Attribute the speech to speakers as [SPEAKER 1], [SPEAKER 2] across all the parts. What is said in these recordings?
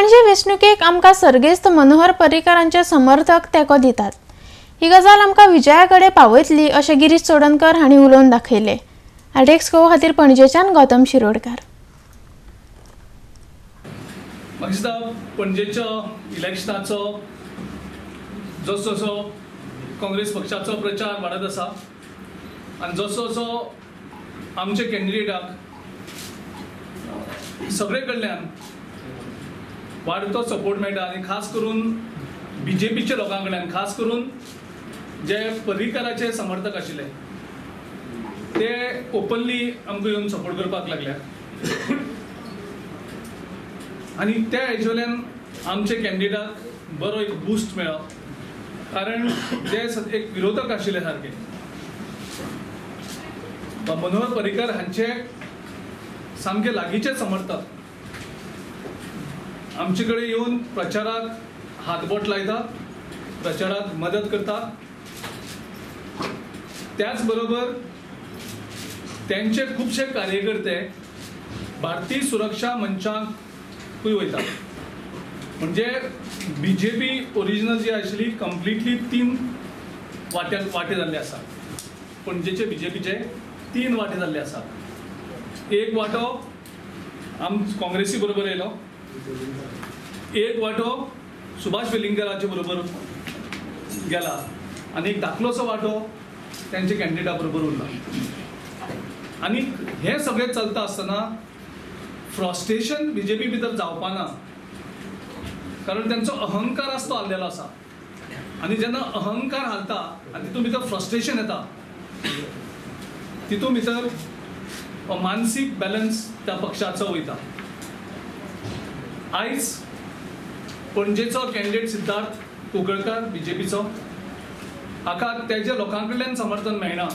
[SPEAKER 1] पणजे वेंचणुकेक आमकां सर्गेस्त मनोहर पर्रीकरांचे समर्थक तेंको दितात. ही गजाल आमकां विजया कडेन पावयतली अशें गिरीश चोडणकर हांणी उलोवन दाखयलें. आरटीएक्स गोवा खातीर पणजेच्यान गौतम शिरोडकार.
[SPEAKER 2] म्हाका दिसता पणजेच्या इलेक्शनाचो जसो जसो काँग्रेस पक्षाचो प्रचार वाडत आसा आनी जसो जसो आमचे कॅन्डिडेटाक सगळे कडल्यान वाडतो सपोर्ट मेळटा आनी खास करून बीजेपीच्या लोकां कडल्यान, खास करून जे पर्रीकाराचे समर्थक आशिल्ले ते ओपनली आमकां येवन सपोर्ट करपाक लागल्या आनी त्या हेजेवयल्यान आमचे कॅन्डिडेटाक बरो एक बूस्ट मेळ्ळो, कारण जे एक विरोधक आशिल्ले सारके मनोहर पर्रीकर हांचे सामके लागींचे समर्थक आमचे कडेन येवन प्रचाराक हातबोट लायता, प्रचाराक मदत करता. त्याच बरोबर त्यांचे खुबशे कार्यकर्ते भारतीय सुरक्षा मंचाकूय वयता. म्हणजे बीजेपी ओरिजिनल जी आशिल्ली कंप्लिटली तीन वांटे जाल्ले आसा. पणजेचे बीजेपीचे तीन वांटे जाल्ले आसा. एक वांटो आम काँग्रेसी बरोबर येयलो, एक वांटो सुभाष वेलिंगकराचे बरोबर गेला आनी एक धाकलोसो वांटो त्यांचे कॅन्डिडेटा बरोबर उरला. आनी हें सगळें चलता आसतना फ्रस्ट्रेशन बीजेपी भितर जावपाना, कारण त्यांचो अहंकार आसतो हाल्लेलो आसा आनी जेन्ना अहंकार हालता आनी तितून भितर फ्रस्ट्रेशन येता, तितून भितर मानसीक बॅलन्स त्या पक्षाचो वयता. आयज पणजेचो कॅन्डिडेट सिद्धार्थ कुंकळकार बीजेपीचो, हाका तेज्या लोकां कडल्यान समर्थन मेळना,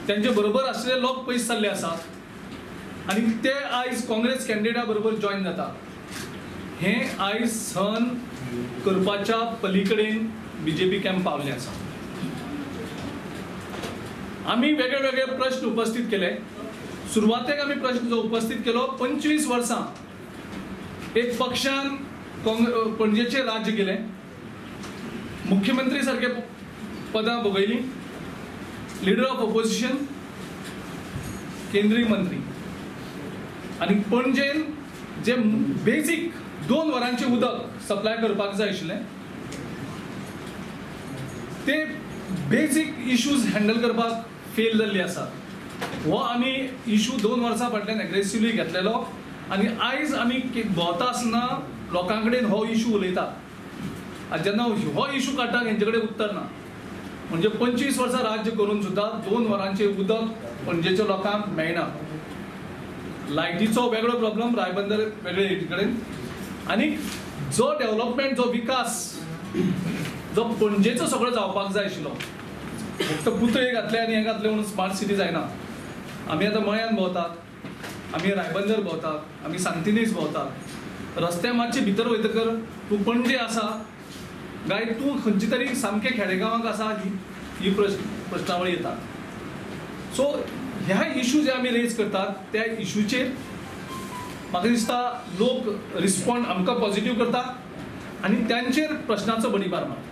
[SPEAKER 2] तेंचे बरोबर आशिल्ले लोक पयस जाल्ले आसात आनी ते आयज काँग्रेस कॅन्डिडेटा बरोबर जॉयन जाता. हें आयज सहन करपाच्या पलीकडेन बीजेपी कॅम्प पावले आसा. आमी वेगळे वेगळे प्रश्न उपस्थित केले. सुरवातेक आमी प्रश्न जो उपस्थित केलो, 25 वर्सां एक पक्षान पणजेचें राज्य केलें, मुख्यमंत्री सारके पदां भोगयलीं, लिडर ऑफ ऑपोजिशन, केंद्रीय मंत्री, आनी पणजेन जे बेजीक 2 वरांचें उदक सप्लाय करपाक जाय आशिल्लें ते बेजीक इश्यूज हँडल करपाक फेल जाल्ली आसा. हो आमी इशू 2 वर्सां फाटल्यान एग्रेसिवली घेतलेलो आनी आयज आमी भोंवता आसतना लोकां कडेन हो इशू उलयता आनी जेन्ना हो इशू काडटा हेंचे कडेन उत्तर ना. म्हणजे 25 वर्सां राज्य करून सुद्दां 2 वरांचें उदक पणजेच्या लोकांक मेळना. लायटीचो वेगळो प्रॉब्लम, रायबंदर वेगळे हेजे कडेन, आनी जो डेव्हलपमेंट, जो विकास जो पणजेचो सगळो जावपाक जाय आशिल्लो, फक्त पुतळे घातले आनी हें घातलें म्हणून स्मार्ट सिटी जायना. आमी आतां मळ्यान भोंवतात, आमी रायबंदर भोंवतात, आमी सांतिनेज भोंवतात, रस्त्या मातशे भितर वयतकर तूं पणजे आसा काय तूं खंयचे तरी सामके खेडेगांवाक आसा ही प्रश्नावळी येता. सो ह्या इशू जे आमी रेज करतात त्या इशूचेर म्हाका दिसता लोक रिस्पॉन्ड आमकां पॉझिटीव करता आनी त्यांचेर प्रश्नाचो बडीभार मारता.